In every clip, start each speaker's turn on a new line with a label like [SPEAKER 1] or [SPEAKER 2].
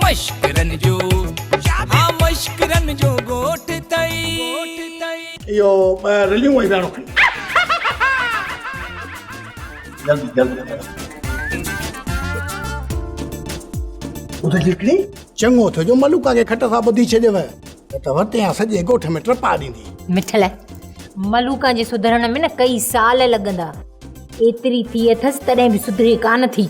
[SPEAKER 1] مشڪرن جو ها مشڪرن جو ڳوٺ اٿئي.
[SPEAKER 2] اهو ٻه رليون ۽ وياڻو کڻي. جلدي جلدي. ٻڌ جيڪڙي، چڱو ٿيو جو ملوڪا کي کٽ سان ٻڌي ڇڏيو، نه ته ورتي ها سڄي ڳوٺ ۾ ٽپا ڏيندي.
[SPEAKER 3] مٺل، ملوڪا جي سڌرڻ ۾ نه ڪئي سال لڳندا. ايتري ٿي اٿس تڏهن به سڌري ڪانه ٿي.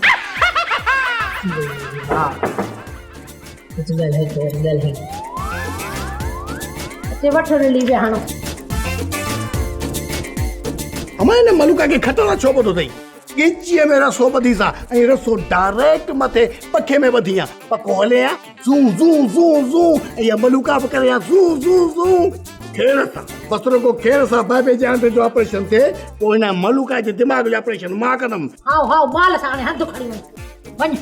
[SPEAKER 3] اچي وٺ رلي ويهاڻو.
[SPEAKER 2] امان هن ملوڪا کي کٽ سان ڇو ٻڌو اٿئي؟ ڳچيء ۾ رسو ٻڌيس ها ۽ رسو ڊائريڪٽ مٿي پکي ۾ ٻڌين ها، پکو هلي ها زون زون زون زون ۽ اها ملوڪا به ڪري ها زون زون زون. خير سان بس رڳو خير سان بابي جي آنڊي جو آپريشن ٿئي پوء هن ملوڪا جي دماغ جو آپريشن مان ڪندم.
[SPEAKER 3] هائو هائو مال سان هاڻي هنڌ کڻي وڃ وڃ.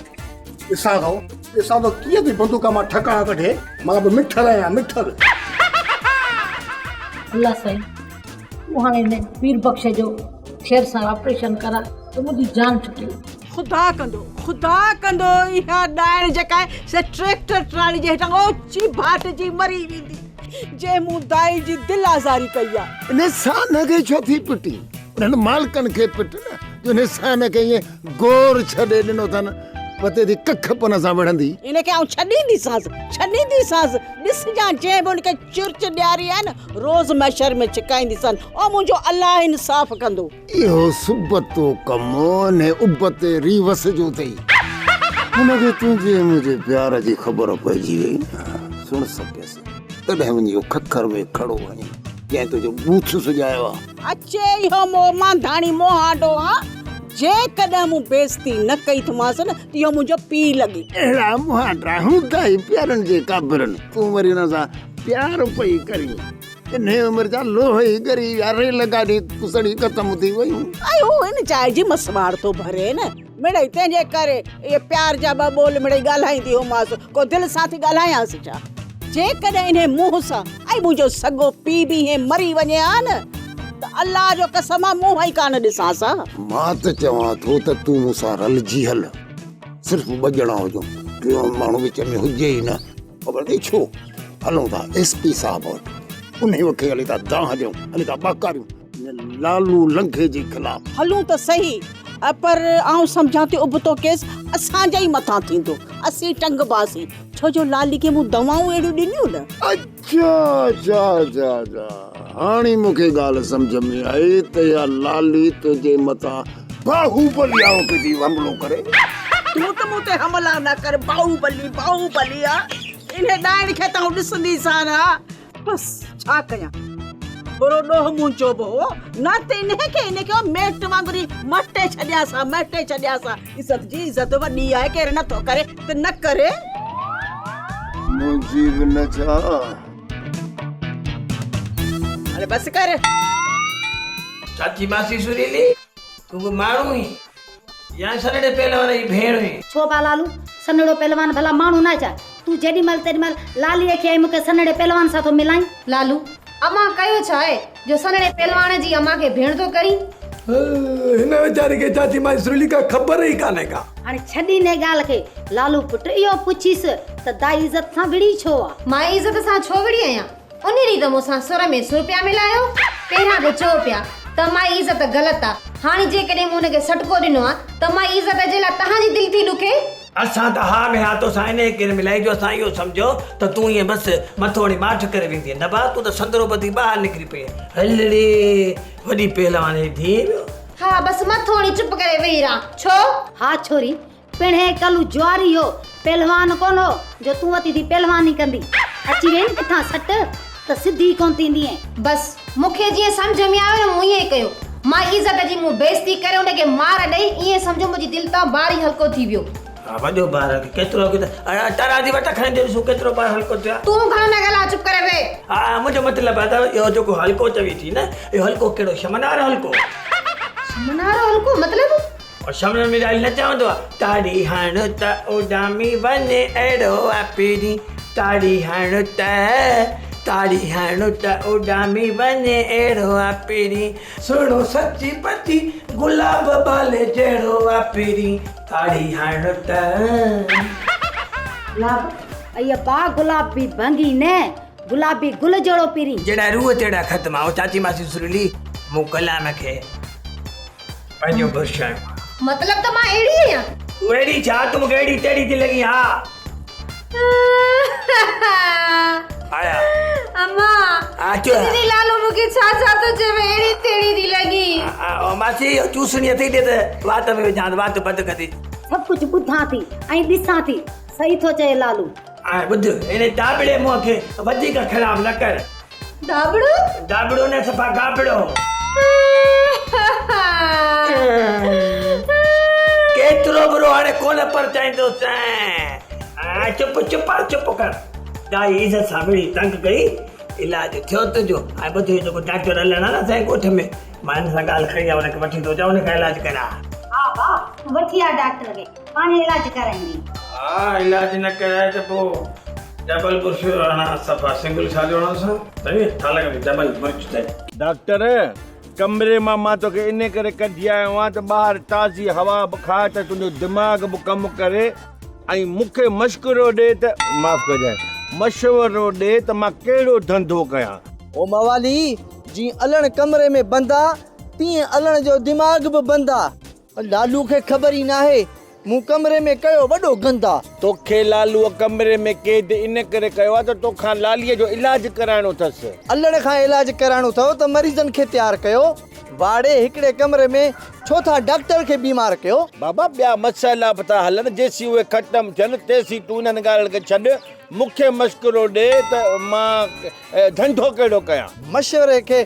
[SPEAKER 2] ڏسان ٿو ڏسان ٿو ڪيئن ٿي بندوق مان ٺڪاڻا ڪڍي. مان به مٺل آهيان مٺل.
[SPEAKER 3] الله سائين تون هاڻي هن پير بخش جو خير سان آپريشن ڪراء ته منهنجي جان ڇٽي.
[SPEAKER 4] خدا ڪندو خدا ڪندو اها ڏائڻ جيڪا آهي سا ٽريڪٽر ٽرالي جي هيٺان اوچي ڀاٽجي مري ويندي جنهن مون دائي جي دل آزاري ڪئي آهي.
[SPEAKER 5] انهي سانه کي ڇو ٿي پٽين؟ انهن مالڪن کي پٽ نه جو انهي سانه کي ائين گور ڇڏي ڏنو اٿن، پتي ٿي ڪک پن سان وڙهندي.
[SPEAKER 4] ان کي آئون ڇڏينديسانس، ڇڏينديسانس، ڏسجان جنهن به ان کي چرچ ڏياري آهي نه، روز محشر ۾ ڇڪائينديسان، او منهنجو الله انصاف ڪندو.
[SPEAKER 5] اهو سبتو ڪم انهي ابتي ريوس جو اٿئي. هن کي تنهنجي ۽ منهنجي پيار جي خبر پئجي وئي نه، سڻ سگهيس، تڏهن وڃي اهو ککر ۾ کڙو هنيم، جنهن تنهنجو ٻوٿ سڄايو آهي.
[SPEAKER 4] اچي اهو مون مانڌاڻي مهانڊو ها، جيڪڏهن مون بيعزتي نه ڪئي ٿمانس نه ته اهو منهنجو پيء لڳي.
[SPEAKER 5] اهڙا مهانڊا هوندا ئي پيارن جي قابرن، تون وري انهن سان پيار پئي ڪرين. انهيء عمر جا لوهه ئي ڳري ويا، ريل گاڏي سڙي ختم ٿي ويون.
[SPEAKER 4] ۽ هو ان جاء جي مسواڙ ٿو ڀري نه مڙئي، تنهن جي ڪري اهي پيار جا ٻه ٻول مڙئي ڳالهائيندي هومانس، ڪو دل سان ٿي ڳالهايانس ڇا؟ جيڪڏهن انهيء منهن سان ۽ منهنجو سڳو پيء به ائين مري وڃي ها نه ته الله جو قسم آ منهن ئي ڪانه ڏسانس ها.
[SPEAKER 5] مان ته چوان ٿو ته تون مون سان رلجي هل. صرف ٻه ڄڻا هجون، ٽيون ماڻهو وچ ۾ هجي ئي نه. خبر اٿئي ڇو؟ هلون ٿا ايس پي صاحب وٽ، انهيء کي هلي ٿا دانهن ڏيون، هلي ٿا ٻاڪاريون ان لالو لنگهي جي خلاف.
[SPEAKER 4] هلون ته سهي، پر آئون سمجهان ٿي ابتو ڪيس اسان جي ئي مٿان ٿيندو، اسين ٽنگباسين. ڇو جو لالي کي مون دوائون اهڙيون ڏنيون نه.
[SPEAKER 5] اڇا اڇا اڇا اڇا هاڻي مون کي ڳالهه سمجهه ۾ آئي ته اها لالي تنهنجي مٿان باهوبلي آئون ٿي حملو ڪري.
[SPEAKER 4] تون ته مون تي حملا نه ڪر باهوبلي باهوبلي آ انهي ڏائڻ کي ته آئون ڏسنديسان ها. بس ڇا ڪيان برو ڏوهه منهنجو به هو نه ته انهي کي انهي کي ميٽ وانگر ئي مهٽي ڇڏيانس ها مهٽي ڇڏيانس ها عزت جي عزت وڏي آهي ڪير نه ٿو ڪري ته نه ڪري.
[SPEAKER 5] منهنجي به نه ڇا.
[SPEAKER 4] هاڻي بس ڪر.
[SPEAKER 6] چاچي ماسي سريلي تون به ماڻهو هين يا سنهڙي پهلوان جي ڀيڻ هين.
[SPEAKER 7] ڇو ڀا لالو، سنهڙو پهلوان ڀلا ماڻهو ناهي ڇا؟ تون جيڏي مهل تيڏي مهل لاليء کي ۽ مون کي سنهڙي پهلوان سان ٿو ملائين.
[SPEAKER 8] لالو، امان ڪيو ڇا آهي جو سنهڙي پهلوان جي امان کي ڀيڻ ٿو ڪرين؟
[SPEAKER 9] هن ويچاري کي چاچي مائي سريلي ڪا خبر ئي ڪانهي ڪا.
[SPEAKER 7] هاڻي ڇڏ انهيء ڳالهه کي. لالو پٽ اهو پڇيس ته دائي عزت سان وڙهي ڇو آ؟
[SPEAKER 8] مان عزت سان ڇو وڙهي آهيان؟ انهيء ڏينهن ته مون سان سر ۾ سر پيا ملايو. پهريان به چئو پيا ته مائي عزت غلط آ. هاڻي جيڪڏهن مون هن کي سٽڪو ڏنو آ ته مائي عزت جي لاء توهان جي دل ٿي ڏکي؟
[SPEAKER 6] اسان ته ها ۾ ها توسان انهيء ڪري ملائي جو اسان اهو سمجهيو ته تون ائين بس مٿو هڻي ماٺ ڪري ويندينء. نه ڀاء تون ته سندرو ٻڌي ٻاهر نڪري پئينء. هل ڙي وڏي پهلوان جي ڌيء ويو.
[SPEAKER 8] ها بس مٿو هڻي چپ ڪري ويهي رهان. ڇو؟
[SPEAKER 7] ها ڇوري، پڻهين ڪلو جواري هو، پهلوان ڪونه هو جو تون وتي ٿي پهلواني ڪندي. اچي وئين نه ڪٿان سٽ ته سڌي ڪونه ٿيندينء.
[SPEAKER 8] بس مون کي جيئن سمجهه ۾ آيو نه مون ائين ئي ڪيو. مان عزت جي مون بيعزتي ڪري ان کي مار ڏئي ائين سمجهو منهنجي دل تان بار ئي هلڪو ٿي ويو.
[SPEAKER 6] ها وڏو بار هلڪو ڪيترو هلڪو ٿيو آهي ترازي وٽ کڻي ڏسون ڪيترو بار هلڪو ٿيو آهي.
[SPEAKER 8] تون گهڻو نه ڳالهاء چپ ڪري ويهه.
[SPEAKER 6] ها منهنجو مطلب آهي ته اهو جيڪو هلڪو چوي ٿي نه اهو هلڪو ڪهڙو شمن وارو هلڪو.
[SPEAKER 8] شمن وارو هلڪو مطلب؟
[SPEAKER 6] شمن ۾ ڳالهه نه چوندو آ تاڙي هڻ ته اڏامي وڃي اهڙو آ پرين تاڙي هڻ ته تاڙي هڻ ته اڏامي وڃي اهڙو آ پرين سهڻو سچي پچي گلاب ٻالي جهڙو آ پرين تاڙي هڻ ته.
[SPEAKER 7] گلاب؟ اي ابا گلابي ڀنگي نه، گلابي گل جهڙو پرين.
[SPEAKER 6] جهڙا روح تهڙا خط مان چاچي ماسي سرلي مون ڪلام کي پنهنجو برش آيو آ.
[SPEAKER 8] مطلب ته مان اهڙي آهيان.
[SPEAKER 6] تون اهڙي ڇا تون مونکي اهڙي تهڙي ٿي لڳين ها. آيا.
[SPEAKER 8] اما.
[SPEAKER 6] اچ.
[SPEAKER 8] ديدي لالو مونکي ڇا ڇا ٿو چوي اهڙي تهڙي ٿي لڳين.
[SPEAKER 6] ماسي اهو چوسڻي اٿئي ڏي ته وات ۾ وجهان وات بند ڪندي.
[SPEAKER 7] سڀ ڪجهه ٻڌان ٿي ۽ ڏسان ٿي. صحيح ٿو چئي لالو.
[SPEAKER 6] ۽ ٻڌ ان داٻڙي منهن کي وڌيڪ خراب نه ڪر.
[SPEAKER 8] داٻڙو؟
[SPEAKER 6] داٻڙو نه صفا گابڙو. ڪيترو به رو هاڻي ڪونه پرچائيندوسين. چپ چپ چپ ڪر. دائي عزت سان وڙهي تنگ ڪئي. علاج ٿيو تنهنجو. ۽ ٻڌ هي جيڪو ڊاڪٽر علڻ آ نه اسان جي ڳوٺ ۾ مان هن سان ڳالهه ڪئي آ ان کي وٺي ٿو اچان ان کان علاج ڪراء.
[SPEAKER 7] ها ڀاء وٺي آ ڊاڪٽر کي. پاڻ علاج ڪرائيندي.
[SPEAKER 10] ها علاج نه ڪرائي ته پوء ڊبل برش هڻان صفا سنگل ڇا جو هڻانس سمجهي ڇا لڳندي ڊبل برش ته.
[SPEAKER 11] ڊاڪٽر، ڪمري مان مان توکي انهي ڪري ڪڍي آيو آهيان ته ٻاهر تازي هوا به کاء ته تنهنجو دماغ به ڪم ڪري ۽ مون کي مشڪرو ڏي ته معاف ڪجانء مشورو ڏي ته مان ڪهڙو ڌنڌو ڪيان.
[SPEAKER 9] او موالي، جيئن علڻ ڪمري ۾ بند آ، تيئن علڻ جو دماغ به بند آ. لالو کي خبر ئي ناهي، مون ڪمري ۾ ڪيو وڏو گند آ.
[SPEAKER 11] توکي لالوء ڪمري ۾ قيد ان ڪري ڪيو آ ته توکان لاليء جو علاج ڪرائڻو اٿس.
[SPEAKER 9] علڻ کان علاج ڪرائڻو اٿئو ته مريضن کي تيار ڪيو. واڙي هڪڙي ڪمري ۾ ڇو ٿا ڊاڪٽر کي بيمار ڪيو.
[SPEAKER 11] بابا ٻيا مسئلا به ٿا هلن، جيسين اهي ختم ٿين تيسين تون انهن ڳالهين کي ڇڏ، مون کي مشڪرو ڏي ته مان ڌنڌو ڪهڙو ڪيان.
[SPEAKER 9] مشوري کي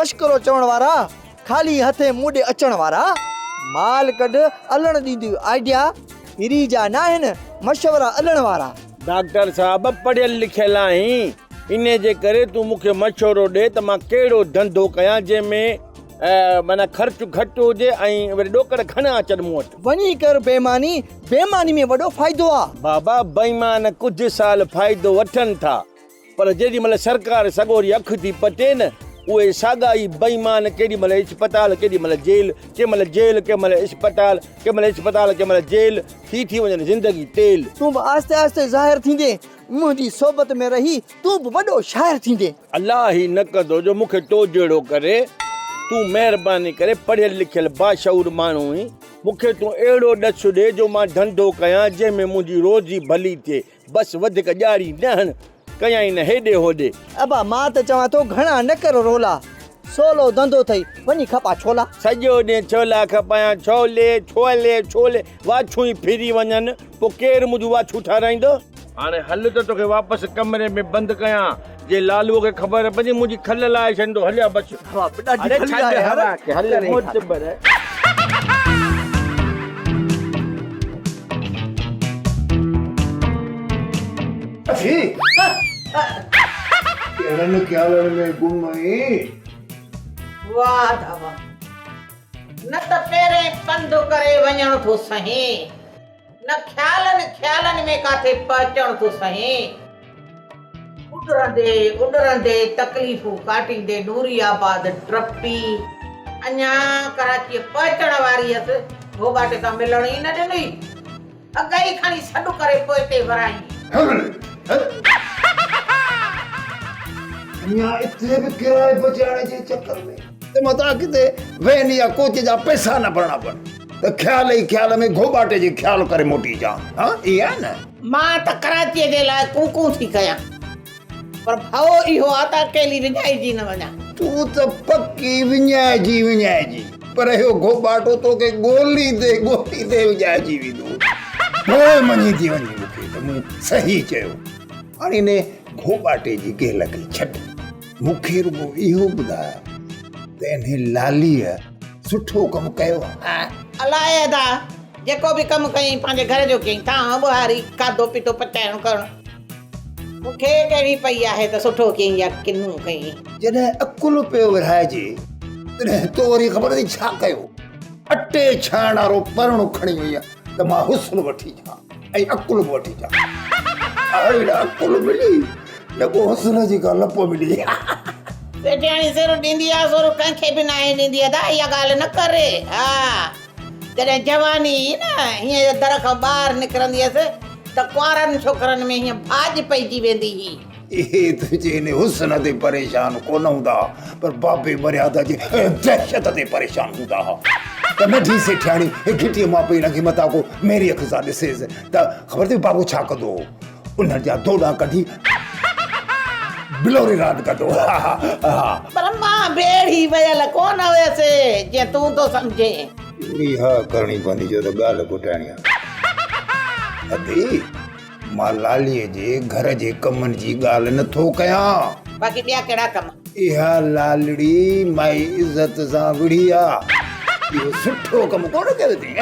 [SPEAKER 9] مشڪرو چوڻ وارا خالي هٿين مون ڏي اچڻ وارا، مال ڪڍ الڻ ڏينديون آئيڊيا، هري جا ناهن مشورا الڻ وارا.
[SPEAKER 11] ڊاڪٽر صاحب پڙهيل لکيل آهين، انهي جي ڪري تون مون کي مشورو ڏي ته مان ڪهڙو ڌنڌو ڪيان جنهن ۾ معنيٰ خرچ گهٽ هجي ۽ وري ڏوڪڙ گهڻا اچن مون وٽ.
[SPEAKER 9] وڃي ڪر بيماني، بيماني ۾ وڏو فائدو آ.
[SPEAKER 11] بابا بيمان ڪجهه سال فائدو وٺن ٿا. پر جيڏي مھل سرڪار سڳوري اک ٿي پٽي نه، اهي ساڳا ئي بيمان ڪيڏي مھل اسپتال، ڪيڏي مھل جيل، ڪنھن مھل جيل، ڪنھن مھل اسپتال، ڪنھن مھل اسپتال، ڪنھن مھل جيل ٿي ٿي وڃن، زندگي تيل.
[SPEAKER 9] تون به آهستي آهستي ظاهر ٿيندين، منهنجي صحبت ۾ رهي تون به وڏو شاعر ٿيندين.
[SPEAKER 11] الله هي نه ڪندو جو مون کي تو جهڙو ڪري، تون مهرباني ڪري پڙهيل لکيل باشعور ماڻهو آهين، مون کي تون اهڙو ڏس ڏي جو مان ڌنڌو ڪيان جنهن ۾ منهنجي روزي ڀلي ٿئي، بس وڌيڪ ڄاڙي نه هڻ، ڪيائين نه هيڏي هوڏي.
[SPEAKER 9] ابا مان ته چوان ٿو گهڻا نه ڪر رولا، سولو ڌنڌو اٿئي، وڃي کپا ڇولا.
[SPEAKER 11] سڄو ڏينهن ڇولا کپايان، ڇولي، ڇولي، ڇولي، واڇون ئي ڦري وڃن، پوء ڪير منهنجون واڇون ٺهرائيندو؟ هاڻي هل ته توکي واپس ڪمري ۾ بند ڪيان، جي لالوء کي خبر پوندي منهنجي کل لاهي ڇڏيندو، هليا بس.
[SPEAKER 9] هوا به ڏاڍي
[SPEAKER 11] اڙي
[SPEAKER 9] کلي
[SPEAKER 11] ڇڏ
[SPEAKER 9] آهي يار.
[SPEAKER 11] هوا کي، هل معتبر.
[SPEAKER 5] اٿي ڪهڙن خيالن ۾ گم آهين؟
[SPEAKER 4] واهه ادا واهه. نه ته پهرين پنڌ ڪري وڃڻ ٿو سهين، نه خيالن خيالن ۾ ڪاٿي پهچڻ ٿو سهين. اڏرندي اڏرندي تڪليفون ڪاٽيندي نوري آباد ٽپي اڃا ڪراچيء پهچڻ واري هيس، گهوٻاٽي سان ملڻ ئي نه ڏنئي. اڳ ئي کڻي سڏ ڪري پوئتي ورائين.
[SPEAKER 5] اڃا اتي به ڪرايي بچائڻ جي چڪر ۾ ته متان ڪٿي وين يا ڪوچ جا پئسا نه ڀرڻا پون ته خيال ئي خيال ۾ گهوٻاٽي جي خيال ڪري موٽي اچان. ها ائين آهي نه؟
[SPEAKER 4] مان ته ڪراچيء جي لاء ڪون ڪون ٿي ڪيان پر ڀؤ اهو آ ته اڪيلي وڃائجي نه وڃان.
[SPEAKER 5] تون ته پڪي وڃائجي وڃائجي پر اهو گهوٻاٽو توکي ڳوليندي ڳوليندي وڃائجي ويندو. پوء مڃي ٿي وڃي مون کي ته مون صحيح چيو. هاڻي انهي گهوٻاٽي جي ڳالهه کي ڇڏ. مون کي رڳو اهو ٻڌاء ته انهي لاليء سٺو ڪم ڪيو آ؟
[SPEAKER 4] الائي ادا، جيڪو به ڪم ڪيائين پنهنجي گهر جو ڪيائين، ٿانء ٻهاري، کاڌو پيتو پچائڻ ڪرڻ. مون کي ڪهڙي پئي آهي ته سٺو ڪيائين يا ڪنو ڪيائين.
[SPEAKER 5] جڏهن عقل پيو ورهائجي، تڏهن تو وري خبر اٿئي ڇا ڪيو؟ اٽي ڇاڻڻ وارو پرڻو کڻي وئين ته مان حسن وٺي اچان ۽ عقل به وٺي اچان. اهڙي نه عقل ملي، نه ڪو حسن جي ڪا لپ ملي.
[SPEAKER 4] سيٺياڻي سر ڏيندي آ، سر ڪنهن کي به ناهي ڏيندي ادا، اها ڳالهه نه ڪر. ها، جڏهن جواني هئي نه، هينئن در کان ٻاهر نڪرندي هيس،
[SPEAKER 12] ته ڪنوارن ڇوڪرن ۾ هيئن ڀاڄ پئجي ويندي هئي.
[SPEAKER 5] اهي تنهنجي ان حسن تي پريشان ڪونه هوندا ها، پر بابي مريادا جي دهشت تي پريشان هوندا ها ته ننڍي سيٺياڻي گهٽيء مان پئي لنگهي متان ڪو ميري اک سان ڏسيس ته خبر اٿئي بابو ڇا ڪندو هو؟ انهن جا دوڏا ڪڍي بلوري راند ڪندو هو.
[SPEAKER 12] پر مان به اهڙي ويل ڪونه هيس جيئن تون ٿو سمجهين.
[SPEAKER 5] اها ڪرڻي پوندي جو ته ڳالهه گهٽائڻي آهي. ادي! مان لاليء جي گهر جي ڪمن جي ڳالهه نه ٿو ڪيان.
[SPEAKER 12] باقي ٻيا ڪهڙا ڪم؟
[SPEAKER 5] اها لالڙي مائي عزت سان وڙهي آ. اهو سٺو ڪم ڪونه ڪيو اٿئي.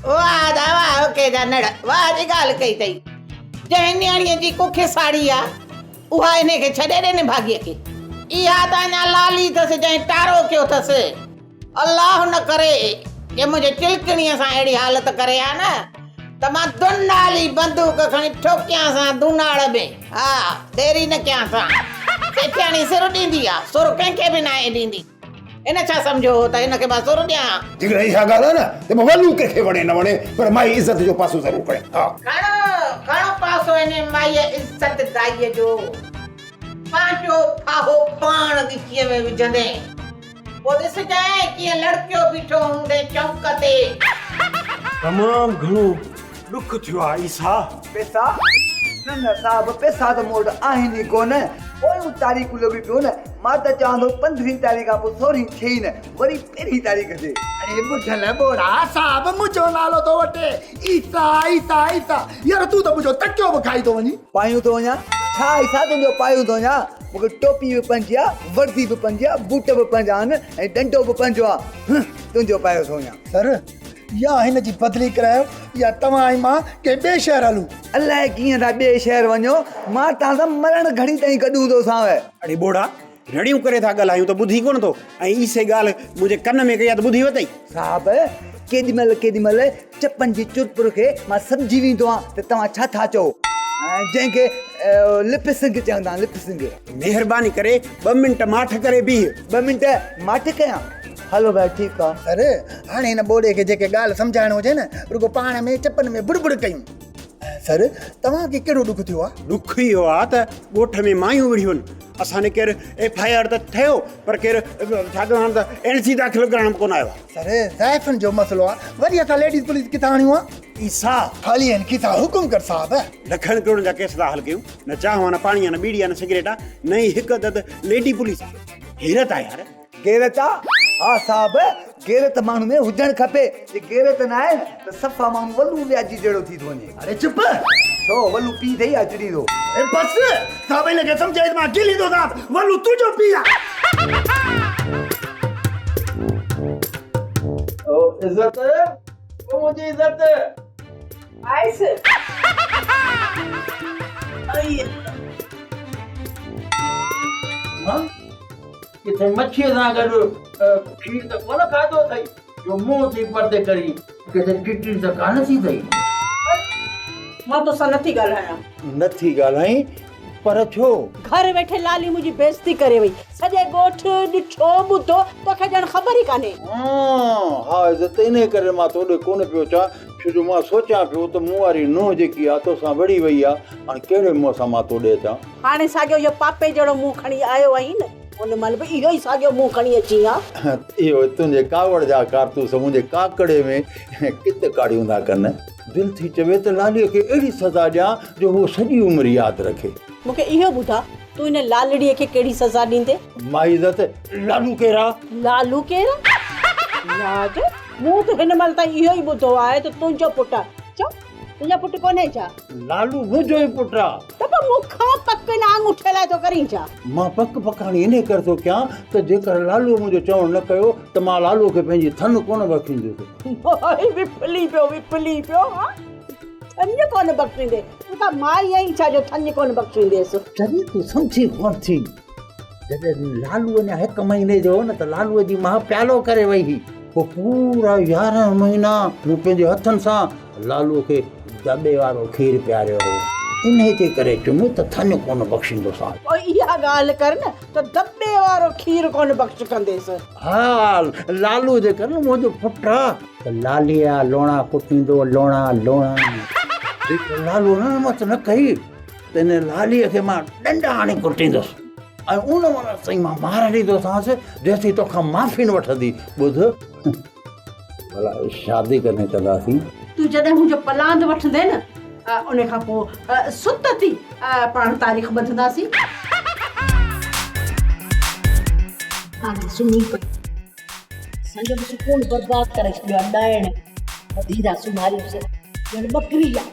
[SPEAKER 12] واهه ادا واهه اوڪي جا نڙ واهه جي ڳالهه ڪئي اٿئي. جنهن نياڻيء جي ڪک ساڙي آ، اها انهي کي ڇڏي ڏي نڀاڳيء کي. اها ته اڃا لالي اٿس جنهن ٽارو ڪيو اٿس. الله نه ڪري جي منهنجي چلڪڻيء سان اهڙي حالت ڪري ها نه ته مان دونالي بندوق کڻي ٺوڪيانس ها دوناڙ ۾. ها ديري نه ڪيانس ها. سيٺياڻي سر ڏيندي آ، سر ڪنهن کي به ناهي ڏيندي. هن ڇا سمجهيو هو ته هن کي مان سر ڏيان ها.
[SPEAKER 5] جيڪڏهن اها ڳالهه آهي نه ته پوء ولو ڪنهن کي وڻي نه وڻي پر مائي عزت جو پاسو ضرور کڻي. ها.
[SPEAKER 12] کڻ، کڻ پاسو انهي مائيء عزت دائيء جو. پنهنجو ڦاهو پاڻ ڳچيء ۾ وجهندين. پوء ڏسجانء ڪيئن لڙڪيو بيٺو هوندين چونڪ تي.
[SPEAKER 13] تمام گهڻو ڏک ٿيو آ عيسيٰ.
[SPEAKER 9] پئسا؟ نه نه صاحب پئسا ته مون وٽ آهن ئي ڪونه. پويون تاريخ لڳي پيو نه. مان ته چوان ٿو پندرهين تاريخ کان پوء سورهين ٿئي ئي نه وري پهرين تاريخ ٿئي.
[SPEAKER 2] اڙي ٻڍل ٻوڙا صاحب منهنجو نالو ٿو وٺي عيسيٰ عيسيٰ عيسيٰ يار تون ته منهنجو تڪيو به کائي ٿو وڃين.
[SPEAKER 9] پايون ٿو وڃان ڇا عيسيٰ تنهنجو پايون ٿو وڃان. مون کي ٽوپي به پنهنجي آ، وردي به پنهنجي آ، بوٽ به پنهنجا آهن ۽ ڏنڊو به پنهنجو آ. هه تنهنجو پايو ٿو وڃان.
[SPEAKER 2] سر يا هن جي بدلي ڪرايو يا توهان ۽ مان ڪنهن ٻئي شهر هلون.
[SPEAKER 9] الائي ڪيئن ٿا ٻئي شهر وڃو، مان توهان سان مرڻ گهڙي تائين گڏ هوندوسانو.
[SPEAKER 13] اڙي ٻوڙا، رڙيون ڪري ٿا ڳالهايون ته ٻڌين ڪونه ٿو ۽ عيسي ڳالهه منهنجي ڪن ۾ ڪئي آ ته ٻڌي وتئي.
[SPEAKER 9] صاحب، ڪيڏي مهل ڪيڏي مهل چپن جي چرپر کي مان سمجهي ويندو آهيان ته توهان ڇا ٿا چئو، جنهن کي لپ سنگ چوندا آهن، لپ سنگ.
[SPEAKER 13] مهرباني ڪري ٻه منٽ ماٺ ڪري بيهه.
[SPEAKER 9] ٻه منٽ ماٺ ڪيان؟ هلو ڀائي ٺيڪ آ.
[SPEAKER 2] سر، هاڻي هن ٻوڙي کي جيڪي ڳالهه سمجهائڻ هجي نه، رڳو پاڻ ۾ چپن ۾ بڙ بڙ ڪيون. سر، توهان کي ڪهڙو ڏک ٿيو آ؟
[SPEAKER 13] ڏک اهو آ ته ڳوٺ ۾ مايون وڙهيون. اسان ڏي ڪير ايف I R ته ٺهيو پر ڪير ڇا چوندا آهن ته اين سي داخل ڪرائڻ به ڪونه آيو آ.
[SPEAKER 2] سر، زائفن جو مسئلو آ، وري اسان ليڊيز پوليس ڪٿان آڻيون ها؟
[SPEAKER 13] عيسيٰ!
[SPEAKER 2] خالي آهن کيسا، حڪم ڪر صاحب.
[SPEAKER 13] لکن ڪروڙن جا ڪيس ٿا حل ڪيون، نه چانهه آ، نه پاڻي آ، نه ٻيڙي آ، نه سگريٽ آ، نه ئي هڪ عدد ليڊي پوليس آ. حيرت آ يار.
[SPEAKER 9] غيرت آ؟ ها صاحب، غيرت ماڻهو ۾ هجڻ کپي. جي غيرت نه آهي نه ته صفا ماڻهو ولو وياجي جهڙو ٿي ٿو وڃي.
[SPEAKER 2] اڙي چپ!
[SPEAKER 9] ڇو ولو پيء اٿئي يا چڙيندو؟
[SPEAKER 2] اي بس! صاحب هن کي سمجهائي ته مان جهليندو صاحب، ولو تنهنجو پيء آ.
[SPEAKER 14] او عزت، او منهنجي عزت.
[SPEAKER 4] آيس. ائي.
[SPEAKER 14] ها؟ ڪٿي مڇيء سان گڏ کير ته ڪونه کاڌو اٿئي جو منهن ٿي پرتي ڪرين، ڪٿي ٽٽي ته ڪانه ٿي اٿئي.
[SPEAKER 4] مان توسان نٿي ڳالهايان.
[SPEAKER 14] نٿي ڳالهائين پر ڇو؟
[SPEAKER 4] گهر ويٺي لالي منهنجي بيعزتي ڪري وئي. سڄي ڳوٺ ڏٺو ٻڌو، توکي ڄڻ خبر ئي ڪانهي.
[SPEAKER 14] ها عزت، انهيء ڪري مان توڏي ڪونه پيو اچان، ڇو جو مان سوچيان پيو ته مون واري نونهن جيڪي آ توسان وڙهي وئي آ، هاڻي ڪهڙي منهن سان مان توڏي اچان.
[SPEAKER 4] هاڻي ساڳيو اهو پاپي جهڙو منهن کڻي آيو آهين نه، ان مهل به اهو ئي ساڳيو منهن کڻي اچين ها.
[SPEAKER 14] اهو تنهنجي ڪاوڙ جا ڪارتوس منهنجي ڪاڪڙي ۾ ڪت ڪاڙيون ٿا ڪن. دل ٿي چوي ته لاليء کي اهڙي سزا ڏيان جو هوء سڄي عمر ياد رکي.
[SPEAKER 4] مون کي اهو ٻڌاء، تون ان لالڙيء کي ڪهڙي سزا ڏيندين؟
[SPEAKER 14] مائي عزت، لالو ڪير آ؟
[SPEAKER 4] لالو ڪير آ؟ لاج، مون ته هن مهل تائين اهو ئي ٻڌو آهي ته تنهنجو پٽ آ. چؤ، تنهنجو پٽ ڪونهي ڇا؟
[SPEAKER 14] لالو منهنجو ئي پٽ آ.
[SPEAKER 4] ته پوء مون کان پڪ نه آڱوٺي لاء ٿو ڪرين ڇا؟
[SPEAKER 14] مان پڪ پڪاڻي انهيء ڪري ٿو ڪيان ته جيڪر لالوء منهنجو چوڻ نه ڪيو ته مان لالوء کي پنهنجي ٿڃ ڪونه بخشيندس.
[SPEAKER 4] مائي وڦلي پيو وڦلي پيو ها ٿڃ ڪونه بخشيندي. تون ڪا مائي آهين ڇا جو ٿڃ ڪونه بخشينديس.
[SPEAKER 14] چري تون سمجهين ڪونه ٿي. جڏهن لالو اڃا هڪ مهيني جو هو نه ته لالوء جي ماء پيالو ڪري وئي هئي. پوء پورا 11 مهينا مون پنهنجي هٿن سان لالوء کي دٻي وارو کير پياريو هو. انهيء جي ڪري چيم ته ٿڃ ڪونه بخشيندوسانس.
[SPEAKER 4] پوء اها ڳالهه ڪر نه ته دٻي وارو کير ڪونه بخش ڪنديس.
[SPEAKER 14] ها لالو جيڪر نه منهنجو پٽ آ ته لاليء جا لوڻا ڪٽيندو لوڻا لوڻا. جيڪر لالو رڻ مت نه ڪئي ته ان لاليء کي مان ڏنڊا هڻي ڪٽيندس ۽ ان مهل تائين مان مار ڏيندوسانس جيسين توکان معافي نه وٺندي. ٻڌ ڀلا شادي ڪڏهن ڪنداسين؟
[SPEAKER 4] تون جڏهن منهنجو پلاند وٺندين نه ان کان پوء ستت ئي پاڻ تاريخ ٻڌنداسين.
[SPEAKER 3] هاڻي سمهي پئي. اسان جو به سڪون برباد ڪري ڇڏيو آهي ڏائڻ. ٻڌي ٿا سمهاريونس ڄڻ ٻڪري آ.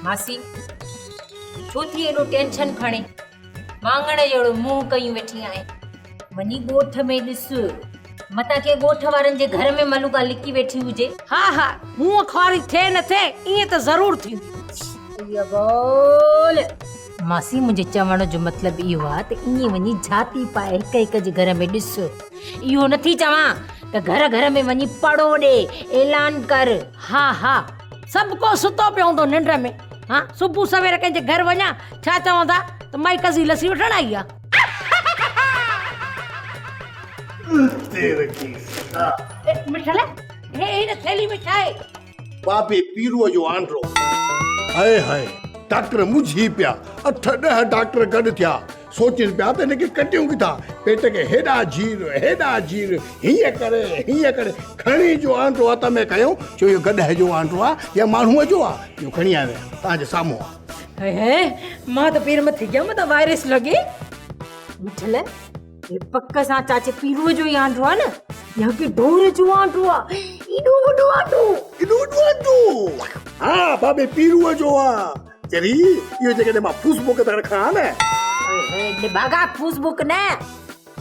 [SPEAKER 3] ماسي ڇو ٿي ايڏو ٽينشن کڻي واڱڻ جهڙو منهن ڪيون ويٺي آهين وڃي ڳوٺ ۾ ڏس متان ڪنهن ڳوٺ وارن جي گهر ۾ ملوڪا لڪي ويٺي هجي.
[SPEAKER 15] ها ها هونء خواري ٿئي نه ٿئي ائين ته ضرور ٿيندي.
[SPEAKER 3] اي بول. ماسي منهنجي چوڻ جو مطلب اهو آ ته ائين وڃي جهاتي پائي هڪ هڪ جي گهر ۾ ڏس. اهو نه ٿي چوان ته گهر گهر ۾ وڃي پڙو ڏي، اعلان ڪر.
[SPEAKER 15] ها ها سڀ ڪو ستو پيو هوندو ننڊ ۾. ها صبح سوير ڪنهن جي گهر وڃان ڇا چوندا ته مائي قضي لسي وٺڻ آئي آ. مٺل هي هن ٿيلهي ۾ ڇا آهي؟
[SPEAKER 2] بابي پيروء جو آنڊرو. هاء هاء ڊاڪٽر منجهي پيا. اٺ ڏهه ڊاڪٽر گڏ ٿيا. سوچين پيا ته هن کي ڪٽيون ڪٿان. پيٽ کي هيڏا جهير هيڏا جهير هيئن ڪري هيئن ڪري کڻي جو آنڊرو هٿ ۾ کنيو چيو اهو گڏهه جو آنڊرو آ يا ماڻهوء جو آ؟ اهو کڻي آيو آهيان توهان جي سامهون آ.
[SPEAKER 3] هاء هاء مان ته پير مٿي گيم ته وائرس لڳي. مٺل هي پڪ سان چاچي پيروء جو ئي آنڊو آ نه يا ڪي ڍور جو آنڊو آ. ايڏو وڏو آنڊو.
[SPEAKER 2] ايڏو وڏو آنڊو. ها بابي پيروء جو آ. چري اهو جيڪڏهن مان فوس بڪ تي رکان ها نه.
[SPEAKER 3] نڀاڳا فوس بڪ نه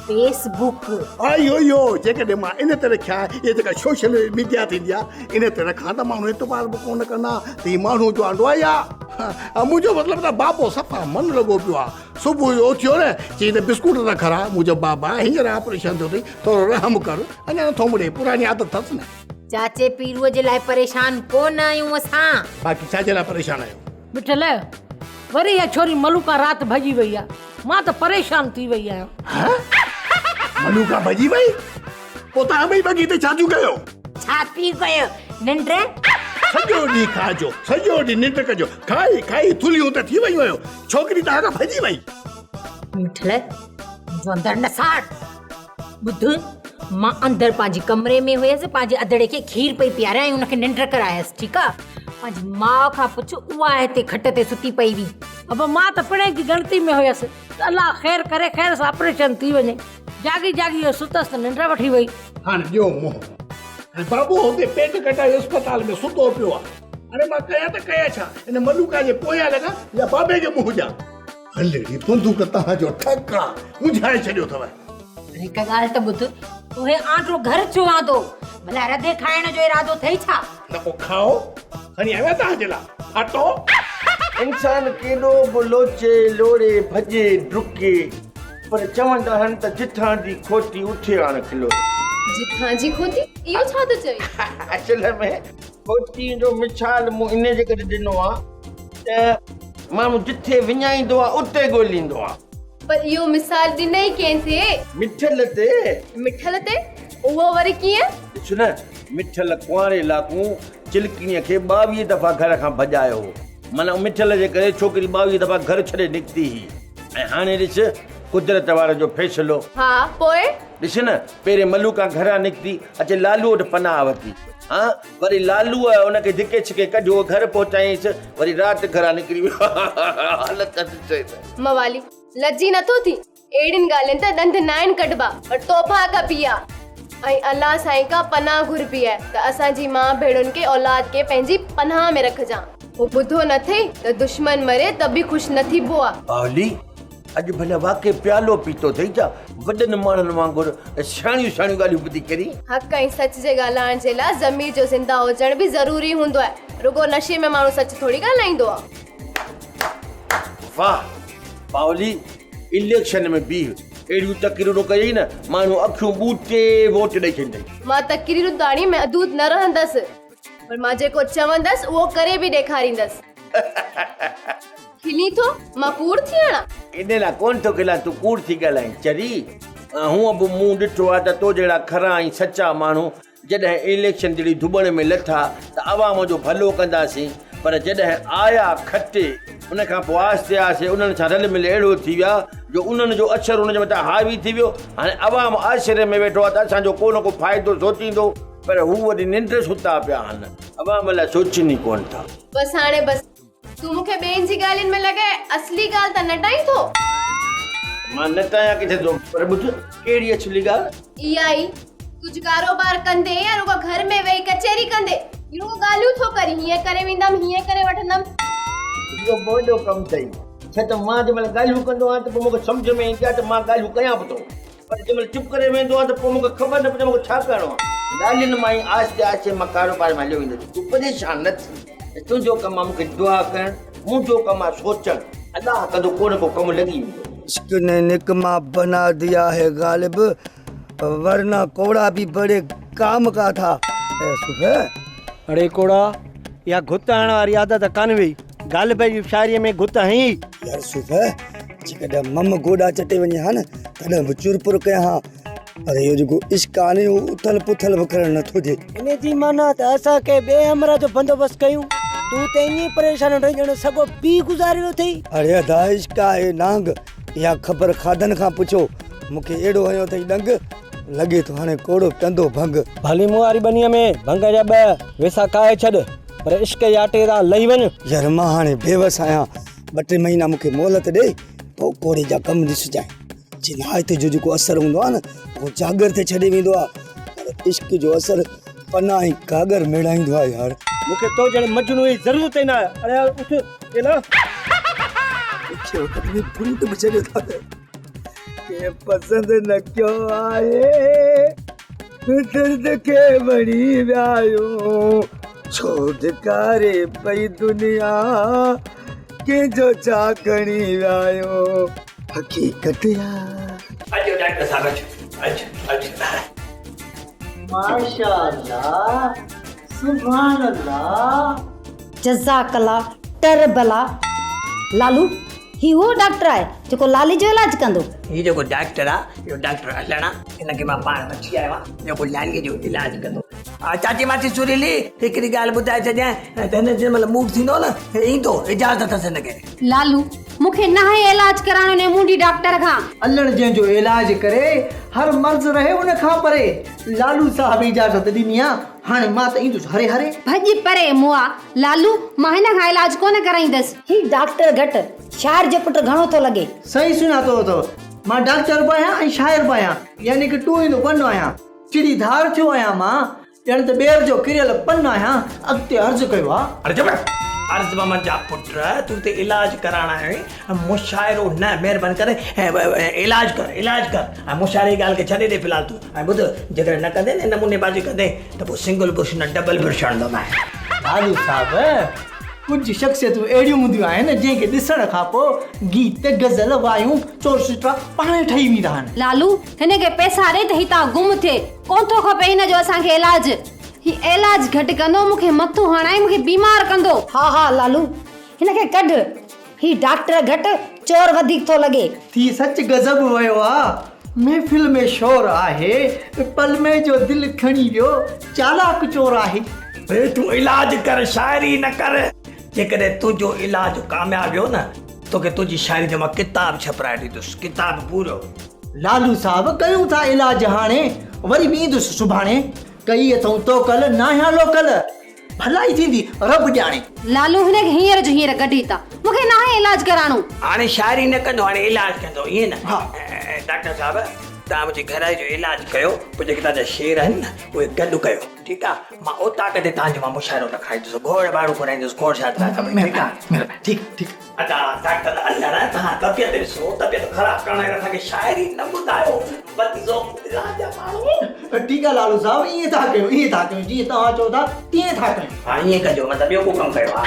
[SPEAKER 3] فيس بڪ.
[SPEAKER 2] اهو اهو جيڪڏهن مان ان تي رکيان اهي جيڪا سوشل ميڊيا ٿيندي آ ان تي رکان ته ماڻهو اعتبار به ڪونه ڪندا ته هي ماڻهو جو آنڊو آ يا منهنجو مطلب ته بابو صفا من لڳو پيو آ. صبح جو اٿيو نه چيائين ته بسڪوٽ ته کاراء. مون چيو بابا هينئر آپريشن ٿيو اٿئي ٿورو رحم ڪر. اڃا نٿو مڙي پراڻي عادت اٿس نه.
[SPEAKER 3] چاچي پيروء جي لاء پريشان ڪونه آهيون اسان.
[SPEAKER 2] باقي ڇا جي لاء پريشان آهيو؟
[SPEAKER 15] مٺل، وري اها ڇوري ملوڪا رات ڀڄي وئي آ. مان ته پريشان ٿي وئي آهيان.
[SPEAKER 2] ها؟ ملوڪا ڀڄي وئي؟ پوء توهان ٻئي ٻگهي تي ڇا ٿيون ڪيو؟
[SPEAKER 3] ڇا ٿي ڪيو؟ ننڊ؟
[SPEAKER 2] سڄو ڏينهن کائجو، سڄو ڏينهن ننڊ ڪجو. کائي کائي ٿلهيون ته ٿي ويون آهيو. ڇوڪري توهان کان ڀڄي وئي.
[SPEAKER 3] مٺل، منهنجو اندر نه ساڙ. ٻڌ، مان اندر پنهنجي ڪمري ۾ هيس، پنهنجي ادڙي کي کير پئي پياريان ۽ ان کي ننڊ ڪرايس، ٺيڪ آ؟ پنهنجي ماء کان پڇ، اها هتي کٽ تي ستي پئي هئي.
[SPEAKER 15] ابا، مان ته پڻهين جي ڳڻتي ۾ هيس ته الله خير ڪري، خير سان آپريشن ٿي وڃي. جاڳي جاڳي اهو ستس ته ننڊ وٺي وئي.
[SPEAKER 2] هاڻي ڏيو منهن. هاڻي بابو هتي پيٽ ڪٽائي اسپتال ۾ ستو پيو آ. هاڻي مان ڪيان ته ڪيان ڇا؟ ان ملوڪا جي پويان لڳان يا بابي کي منهن ڏيان؟ هلڙي بندوق تهان جو ٺڪ آ، منجهائي ڇڏيو اٿو.
[SPEAKER 3] پر هڪ ڳالهه ته ٻڌ، تو هي آنڊو گهر ڇو آندو؟ ڀلا رڌي کائڻ جو ارادو اٿئي ڇا؟
[SPEAKER 2] نه پوء کائو، کڻي آيو آهيان تهان جي لاء اٽو.
[SPEAKER 11] انسان ڪيڏو به لوچي، لوڙي، ڀڄي، ڊڪي، پر چوندا آهن ته جتان جي کوتي اٿي آڻ کلوتي.
[SPEAKER 16] جتان جي کوتي؟ اهو ڇا ٿو چوين؟
[SPEAKER 11] اصل ۾ کوتيء جو مثال مون انهيء جي ڪري ڏنو آهي ته ماڻهو جٿي وڃائيندو آهي اتي ڳوليندو آهي.
[SPEAKER 16] پر اهو مثال ڏنئي ڪنهن تي؟
[SPEAKER 11] مٺل تي.
[SPEAKER 16] مٺل تي؟ اهو وري ڪيئن؟
[SPEAKER 11] ڏس نه، مٺل ڪنواري لاڪون چلڪڻيء کي 22 دفعا گهر کان ڀڄايو هو. معنيٰ مٺل جي ڪري ڇوڪري 22 دفعا گهر ڇڏي نڪتي هئي. ۽ هاڻي ڏس قدرت واري جو فيصلو.
[SPEAKER 16] ها، پوء؟
[SPEAKER 11] ڏس نه، پهرين ملوڪان گهران نڪتي، اچي لالوء وٽ پناهه ورتي. ها، وري لالوء ان کي ڌڪي ڇڪي ڪڍيو، گهر پهچايائينس، وري رات گهران نڪري ويو. حالت ڏس ته.
[SPEAKER 16] موالي، لڄي نٿو ٿين؟ اهڙين ڳالهين تان ڏند ناهن ڪڍبا پر توبهه ڪبي آ ۽ الله سائين کان پناهه گهربي آهي ته اسان جي ماء ڀيڻن کي اولاد کي پنهنجي پناهه ۾ رکجان. پوء ٻڌو نه ٿئي ته دشمن مري ته به خوش نه ٿيبو آ.
[SPEAKER 11] باولي، اڄ ڀلا واقعي پيالو پيتو اٿئي ڇا؟ وڏن ماڻهن وانگر سياڻيون سياڻيون ڳالهيون ٻڌي ڪرين.
[SPEAKER 16] حق ۽ سچ جي ڳالهائڻ جي لاء ضمير جو زنده هجڻ به ضروري هوندو آهي. رڳو نشي ۾ ماڻهو سچ ٿوري ڳالهائيندو آ.
[SPEAKER 11] واهه باولي، اليڪشن ۾ بيهه، اهڙيون تقريرون ڪيئي نه ماڻهو اکيون ٻوٽي ووٽ ڏئي ڇڏيندئي.
[SPEAKER 16] مان تقريرن تاڻي محدود نه رهندس پر مان جيڪو چوندس اهو ڪري به ڏيکاريندس. کلين ٿو؟ مان ڪوڙ ٿي هڻان؟
[SPEAKER 11] ان لاء ڪونه ٿو کلان تون ڪوڙ ٿي ڳالهائين چري. هونء به مون ڏٺو آهي ته تو جهڙا کرا ۽ سچا ماڻهو جڏهن اليڪشن جهڙي ڌٻڻ ۾ لٿا ته عوام جو ڀلو ڪنداسين پر جڏهن آيا کٽي ان کان پوء آهستي آهستي انهن سان رل مل اهڙو ٿي ويا جو انهن جو اثر ان جي مٿان حاوي ٿي ويو. هاڻي عوام آسري ۾ ويٺو آهي ته اسان جو ڪو نه ڪو فائدو سوچيندو پر هو وري ننڊ ستا پيا آهن عوام لاء سوچين ئي ڪونه ٿا.
[SPEAKER 16] بس هاڻي بس. تون مون کي ٻين جي ڳالهين ۾ لڳائي اصلي ڳالهه ته نٽائين ٿو.
[SPEAKER 11] مان نٽايان ڪٿي ٿو پر ٻڌ ڪهڙي اصلي ڳالهه؟
[SPEAKER 16] اها ئي ڪجهه ڪاروبار ڪندي يا رڳو گهر ۾ ويهي ڪچهري ڪندي رڳو ڳالهيون ٿو ڪرين هيئن ڪري ويندم هيئن ڪري وٺندم.
[SPEAKER 11] اهو به وڏو ڪم اٿئي ڇو ته مان جنهن مهل ڳالهيون ڪندو آهيان ته پوء مون کي سمجهه ۾ ايندي آهي ته مان ڳالهيون ڪيان به ٿو پر جنهن مهل چپ ڪري ويهندو آهيان ته پوء مون کي خبر نه پوندي آهي مون کي ڇا ڪرڻو آهي. ڳالهين مان ئي آهستي آهستي مان ڪاروبار ۾ هليو ويندس. تون پريشان نه ٿي. تنهنجو ڪم آهي مون کي دعا ڪرڻ، منهنجو ڪم آهي سوچڻ. الله ڪندو ڪو نه ڪو ڪم لڳي ويندو.
[SPEAKER 17] عشق ني نقمه بنا ديا هي غالب ورنه ڪوڙا ڀي بڙي ڪام ڪا ٿا. اي صوفي!
[SPEAKER 18] اڙي ڪوڙا! اها گهت هڻڻ واري عادت ڪانه وئي. غالب جي شاعريء ۾ گهت هنئي ئي.
[SPEAKER 17] يار صوفي! جيڪڏهن مم گوڏا چٽي وڃي ها نه تڏهن به چر پر ڪيان ها پر اهو جيڪو عشق آهي نه اهو اٿل پٿل به ڪرڻ نٿو ڏئي.
[SPEAKER 18] ان جي معنيٰ ته اسان ڪنهن ٻئي همراهه جو بندوبست ڪيون. تون ته ائين پريشان رهين ڄڻ سڳو پيء گذاري ويو اٿئي.
[SPEAKER 17] اڙي ادا عشق آهي نانگ اها خبر کاڌن کان پڇو. مون کي اهڙو هنيو اٿئي ڏنگ لڳي ٿو هاڻي ڪوڙو پيندو ڀنگ.
[SPEAKER 18] ڀلي مون واري ٻنيء ۾ ڀنگ جا ٻه ويسا ڪاهي ڇڏ پر عشق جي آٽي تان لهي وڃ.
[SPEAKER 17] يار مان هاڻي بيوس آهيان. ٻه ٽي مهينا مون کي مهلت ڏي پوء ڪوڙي جا ڪم ڏسجانء. جنايت جو جيڪو اثر هوندو آهي نه اهو جاڳر تي ڇڏي ويندو آهي پر عشق جو اثر پنا ۽ ڪاڳر ميڙائيندو آهي يار.
[SPEAKER 18] مون کي تو جهڙي مجنون جي ضرورت ئي نه آهي. اڙي يار اٿ الا.
[SPEAKER 17] ڏکيو وقت ۾ ڦوٽ به ڇڏيو ٿا ته ڪنهن پسند نه ڪيو آهي. درد کي وڻي ويا آهيون ڇو ڌڪاري پئي دنيا ڪنهن جو ڇا کڻي ويا آهيون حقيقت آ.
[SPEAKER 6] اچو ڊاڪٽر صاحب اچو اچو اچو.
[SPEAKER 9] ماشاءالله سبحان الله.
[SPEAKER 7] جزاڪ الله ٽر بلا. لالو هي اهو ڊاڪٽر آهي جيڪو لالي جو علاج ڪندو.
[SPEAKER 6] هي جيڪو ڊاڪٽر آ اهو ڊاڪٽر علڻ آ هن کي مان پاڻ وٺي آيو آهيان جيڪو لالي جو علاج ڪندو. چاچي ماڇي سريلي هڪڙي ڳالهه ٻڌائي ڇڏيان ته هن جنهن مهل موڊ ٿيندو نه هي ايندو اجازت اٿس هن کي.
[SPEAKER 8] لالو مون کي ناهي علاج ڪرائڻو انهي مونڊي ڊاڪٽر کان.
[SPEAKER 9] علڻ جنهن جو علاج ڪري هر مرض رهي ان کان پري. لالو صاحب اجازت ڏني آ هاڻي مان ته ايندس هري هري.
[SPEAKER 8] ڀڄ پري مئا لالو مان هن کان علاج ڪونه ڪرائيندس.
[SPEAKER 7] هي ڊاڪٽر گهٽ شاعر جو پٽ گهڻو ٿو لڳي.
[SPEAKER 9] صحيح سڃاتو اٿو. مان ڊاڪٽر به آهيان ۽ شاعر به آهيان يعني ڪه ٽو ان ون آهيان. چڙي ڌار ٿيو آهيان مان ڄڻ ته ٻير جو ڪريل پن آهيان. اڳتي عرض ڪيو آ.
[SPEAKER 6] اڙي چپ عرض محمد جا پٽ تون هتي علاج ڪرائڻ آيو آهين مشاعرو نه مهرباني ڪري علاج ڪر علاج ڪر ۽ مشاعري جي ڳالهه کي ڇڏي ڏي في الحال تون ۽ ٻڌ جيڪڏهن نه ڪندين نه نموني بازي ڪندين ته پوء سنگل برش نه ڊبل برش هڻندومانء.
[SPEAKER 9] لالو صاحب ڪجهه شخصيتون اهڙيون هونديون آهن جنهن کي ڏسڻ کان پوء گيت، غزل، وايون، چور سٽرا پاڻهي ٺهي ويندا آهن.
[SPEAKER 8] لالو هن کي پئسا ڏي ته هتان گم ٿئي. ڪونه ٿو کپي هن جو اسان کي علاج. هي علاج گهٽ ڪندو مون کي مٿو هڻائي مون کي بيمار ڪندو.
[SPEAKER 7] ها ها لالو هن کي ڪڍ. هي ڊاڪٽر گهٽ چور وڌيڪ ٿو لڳي.
[SPEAKER 9] ٿي سچ غضب ويو آ محفل ۾ شور آهي پل ۾ جو دل کڻي ويو چالاڪ چور آهي.
[SPEAKER 6] اڙي تون علاج ڪر شاعري نه ڪر جيڪڏهن تنهنجو علاج ڪامياب ويو نه توکي تنهنجي شاعري جو مان ڪتاب ڇپرائي ڏيندس ڪتاب پورو.
[SPEAKER 9] لالو صاحب ڪيون ٿا علاج هاڻي وري به ايندس سڀاڻي ڪئي اٿئون توڪل ناهيان لوڪل. ڀلائي ٿيندي، رب ڄاڻي.
[SPEAKER 8] لالو هن کي هينئر جو هينئر ڪڍي ٿا. مون کي ناهي علاج ڪرائڻو.
[SPEAKER 6] هاڻي شاعري نه ڪندو، هاڻي علاج ڪندو، ائين نه؟ ها. ڊاڪٽر صاحب، توهان منهنجي گهر واري جو علاج ڪيو، پوء جيڪي توهان جا شعر آهن نه، اهي گڏ ڪيو، ٺيڪ آ؟ مان اوطاق تي توهان جو مان مشاعرو رکائيندس، گهوڙ ڀاڙو گهرائيندس، کوڙ شادي لاء سڀئي، ٺيڪ آ؟
[SPEAKER 9] مهرباني، ٺيڪ، ٺيڪ.
[SPEAKER 6] ادا ڊاڪٽر الهڙ توهان طبيعت ڏسو طبيعت خراب ڪرڻ لاء اسان کي شاعري نه ٻڌايو بد ذوق مزاج جا ماڻهو.
[SPEAKER 9] ٺيڪ آ لالو صاحب ائين ٿا ڪيون ائين ٿا ڪيون جيئن توهان چئو ٿا تيئن ٿا ڪيون.
[SPEAKER 6] ها ائين ڪجو متان ٻيو ڪو ڪم ڪيو ها.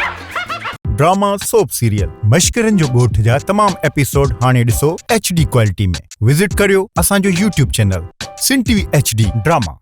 [SPEAKER 19] ڊراما سوپ سيريل مشڪرن جو ڳوٺ جا تمام ايپيسوڊ هاڻي ڏسو ايڇ ڊي ڪوالٽي ۾ وزٽ ڪريو اسان جو YouTube channel Sindh T V H D drama.